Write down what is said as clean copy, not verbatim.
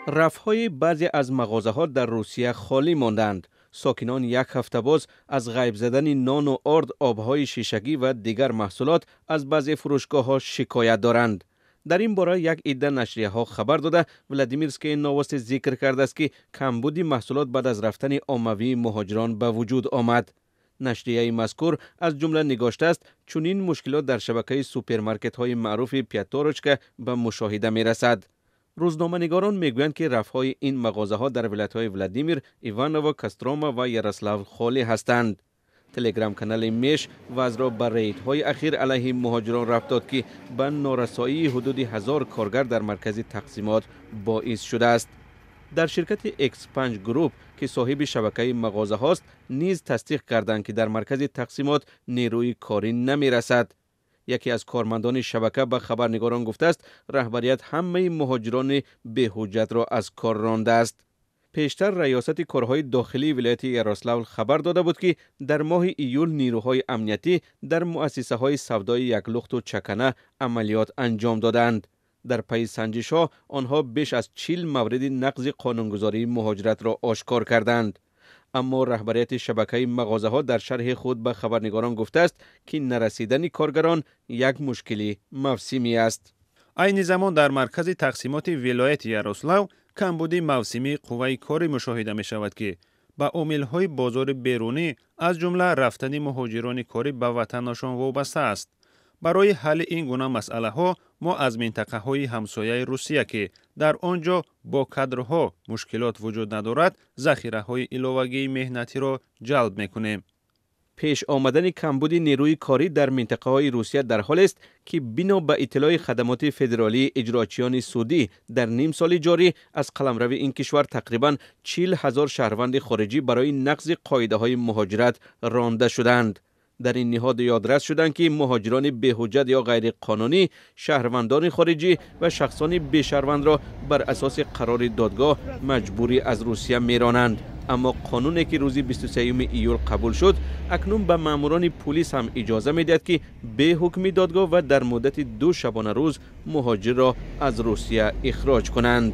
Рафҳои баъзе аз мағозаҳо дар Русия холӣ мондаанд. Сокинон як ҳафта боз аз ғайб задани нону орд, обҳои шишагӣ ва дигар маҳсулот аз баъзе фурӯшгоҳҳо шикоят доранд. Дар ин бора як идда нашрияҳо хабар дода, Владимирские новости зикр кардааст, ки камбуди маҳсулот баъд аз рафтани оммавии муҳоҷирон ба вуҷуд омад. Нашрияи мазкур аз ҷумла нигоштааст, чунин мушкилот дар шабакаи супермаркетҳои маъруфи «Пятёрочка» ба мушоҳида мерасад. Рӯзноманигорон мегӯянд, ки рафҳои ин мағозаҳо дар вилоятҳои Владимир, Иваново, Кострома ва Ярослав холӣ ҳастанд. Телеграм-канали Меш вазъро ба рейдҳои ахир алайҳи муҳоҷирон рабт дод, ки ба норасоии ҳудуди 1000 коргар дар маркази тақсимот боис шудааст. Дар ширкати X5 Group, ки соҳиби шабакаи мағозаҳост, низ тасдиқ карданд, ки дар маркази тақсимот нерӯи корӣ намерасад. Яке аз кормандони шабака ба хабарнигорон гуфтааст, раҳбарият ҳамаи муҳоҷирони беҳуҷҷатро аз кор рондааст. Пештар Раёсати корҳои дохилии вилояти Ярославл хабар дода буд, ки дар моҳи июл нирӯҳои амниятӣ дар муассисаҳои савдои яклухту чакана амалиёт анҷом додаанд. Дар пайи санҷишҳо онҳо беш аз 40 мавриди нақзи қонунгузории муҳоҷиратро ошкор карданд. Аммо раҳбарияти шабакаи мағозаҳо дар шарҳи худ ба хабарнигорон гуфтааст, ки нарасидани коргарон як мушкили мавсимӣ аст. Айни замон дар маркази тақсимоти вилояти Ярослав камбуди мавсимии қувваи корӣ мушоҳида мешавад, ки ба омилҳои бозори берунӣ, аз ҷумла рафтани муҳоҷирони корӣ ба ватанашон вобаста аст. Барои ҳалли ин гуна масъалаҳо мо аз минтақаҳои ҳамсояи Русия, ки дар он ҷо бо кадрҳо мушкилот вуҷуд надорад, захираҳои иловагии меҳнатиро ҷалб мекунем. Пеш омадани камбуди нерӯи корӣ дар минтақаҳои Русия дар ҳолест, ки бино ба иттилои Хадамоти федералии иҷроочиёни судӣ, дар ним соли ҷорӣ аз қаламрави ин кишвар тақрибан 40 000 шаҳрванди хориҷӣ барои нақзи қоидаҳои муҳоҷират ронда шудаанд. Дар ин ниҳод ёдрас шуданд, ки муҳоҷирони беҳуҷҷат ё ғайриқонунӣ, шаҳрвандони хориҷӣ ва шахсони бешаҳрвандро бар асоси қарори додгоҳ маҷбурӣ аз Русия меронанд. Аммо қонуне, ки рӯзи 23 июл қабул шуд, акнун ба маъмурони пулис ҳам иҷоза медиҳад, ки бе ҳукми додгоҳ ва дар муддати 2 шабона рӯз муҳоҷирро аз Русия ихроҷ кунанд.